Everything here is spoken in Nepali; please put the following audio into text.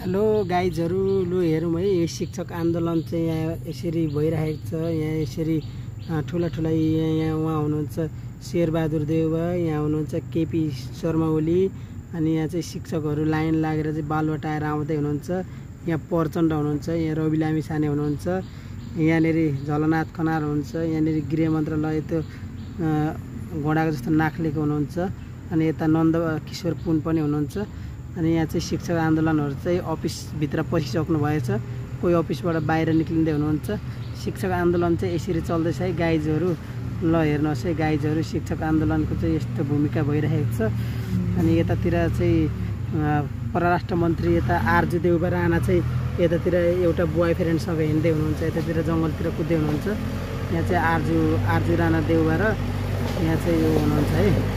हेलो गाइजहरू, लु हेरौँ है। यो शिक्षक आन्दोलन चाहिँ यहाँ यसरी भइरहेको छ। यहाँ यसरी ठुला ठुला यहाँ उहाँ हुनुहुन्छ शेरबहादुर देउवा, यहाँ हुनुहुन्छ केपी शर्मा ओली, अनि यहाँ चाहिँ शिक्षकहरू लाइन लागेर चाहिँ बालुवाट आएर आउँदै हुनुहुन्छ। यहाँ प्रचण्ड हुनुहुन्छ, यहाँ रवि लामिछाने हुनुहुन्छ, यहाँनिर झलनाथ खनाल हुनुहुन्छ, यहाँनिर गृह मन्त्रालय त्यो घोडाको जस्तो नाख्लेको हुनुहुन्छ, अनि यता नन्द किशोर पुन पनि हुनुहुन्छ। अनि यहाँ चाहिँ शिक्षक आन्दोलनहरू चाहिँ अफिसभित्र पसिसक्नु भएछ, कोही अफिसबाट बाहिर निक्लिँदै हुनुहुन्छ। शिक्षक आन्दोलन चाहिँ यसरी चल्दैछ है गाइजहरू। ल हेर्नुहोस् है गाइजहरू, शिक्षक आन्दोलनको चाहिँ यस्तो भूमिका भइरहेको छ। अनि यतातिर चाहिँ परराष्ट्र मन्त्री यता आरजु देउवा राणा चाहिँ यतातिर एउटा बोय फ्रेन्डसँग हिँड्दै हुनुहुन्छ, यतातिर जङ्गलतिर कुद्दै हुनुहुन्छ। यहाँ चाहिँ आरजु राणा देउवा र यहाँ चाहिँ यो हुनुहुन्छ है।